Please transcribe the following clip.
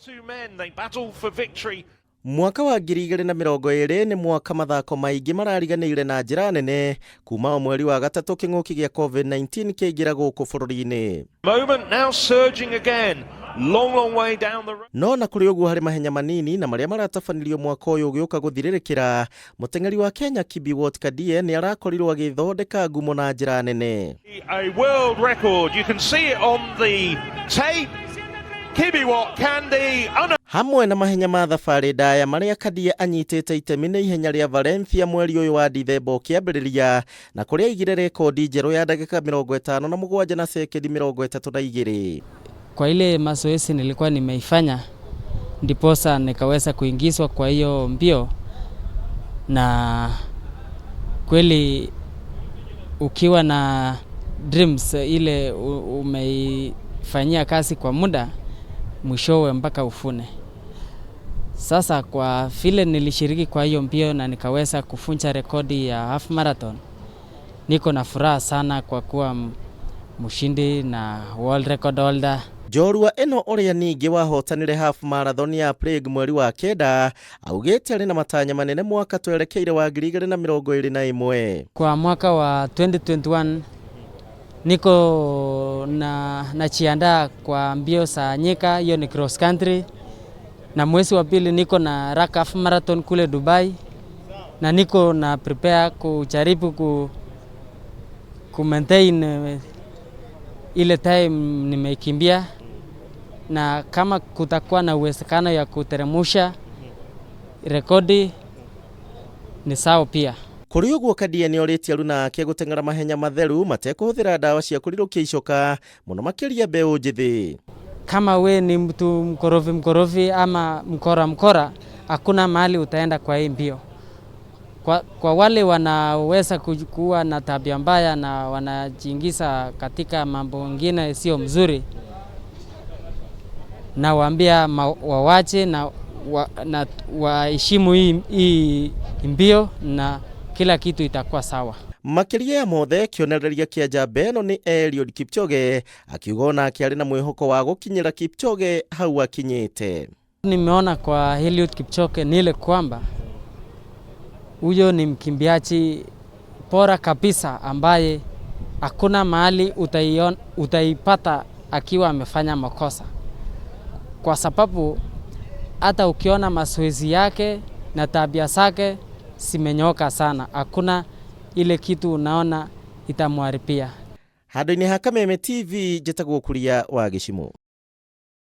Two men, they battle for victory. Mwaka wa 2020 nĩ mwaka mathako maingĩ marariganĩire na njĩra nene kuma o mweri wa gatatũ kĩng'ũki gĩa COVID-19 kĩaingĩra gũkũ bũrũri-inĩ. Moment now surging again. Long, long way down the road. No na kũrĩ ũguo, harĩ mahenya manini na marĩa maratabanĩrio mwaka ũyũ ũgĩũka gũthirĩrĩkĩra, mũteng'eri wa Kenya Kibiwott Kandie nĩ arakorirwo agĩthondeka ngumo na njĩra nene. A world record. You can see it on the tape. Kibiwott Kandie. Hamwe na mahenya ma thabarĩ ndaya marĩa Kandie anyitĩte itemi nĩ ihenya rĩa Valencia mweri ũyũ wa Dithemba ũkĩambĩrĩria, na kũrĩa aigire rekondi njerũ ya ndagĩka 57 na sekendi 32. Kwa ile mazoezi nilikuwa nimeifanya, ndiposa nikaweza kuingizwa kwa hiyo mbio, na kweli ukiwa na dreams ile umeifanyia kazi kwa muda, mwishowe mpaka uvune. Sasa kwa vile nilishiriki kwa hiyo mbio na nikaweza kuvunja rekodi ya half marathon, niko na furaha sana kwa kuwa mshindi na world record holder. Njorua ĩno ũrĩa ningĩ wahotanire half marathon ya Prague mweri wa kenda augĩte arĩ na matanya manene mwaka twerekeire wa 2021. Kwa mwaka wa 2021 niko na najiandaa kwa mbio za nyika, hiyo ni cross country, na mwezi wa pili niko na Rack Half Marathon kule Dubai, na niko na prepare kujaribu ku maintain ile time nimekimbia, na kama kutakuwa na uwezekano ya kuteremusha rekodi ni sawa pia. Kũrĩ ũguo, Kandie nĩ orĩtie aruna ake gũteng'era mahenya matheru matekũhũthĩra ndawa cia kũrirũkia icoka, mũno makĩria mbeũ njĩthĩ. Kama we ni mtu mkorofi mkorofi ama mkora mkora, hakuna mahali utaenda kwa hii mbio. Kwa wale wanaweza kuwa na tabia mbaya na wanajiingiza katika mambo mengine sio mzuri, nawaambia wawache na waheshimu hii mbio na kila kitu itakuwa sawa. Makĩria ya mothe, kĩonereria kĩa njamba ĩno nĩ Eliud Kipchoge, akiuga onake arĩ na mwĩhoko wa gũkinyĩra Kipchoge hau akinyĩte. Nimeona kwa Eliud Kipchoge ni ile kwamba huyo ni mkimbiaji bora kabisa ambaye hakuna mahali utaipata akiwa amefanya makosa, kwa sababu hata ukiona mazoezi yake na tabia zake zimenyoka sana, hakuna ile kitu unaona itamharibia. Handũ-inĩ ha Kameme TV, njĩtagwo Kuria wa Gĩcimũ.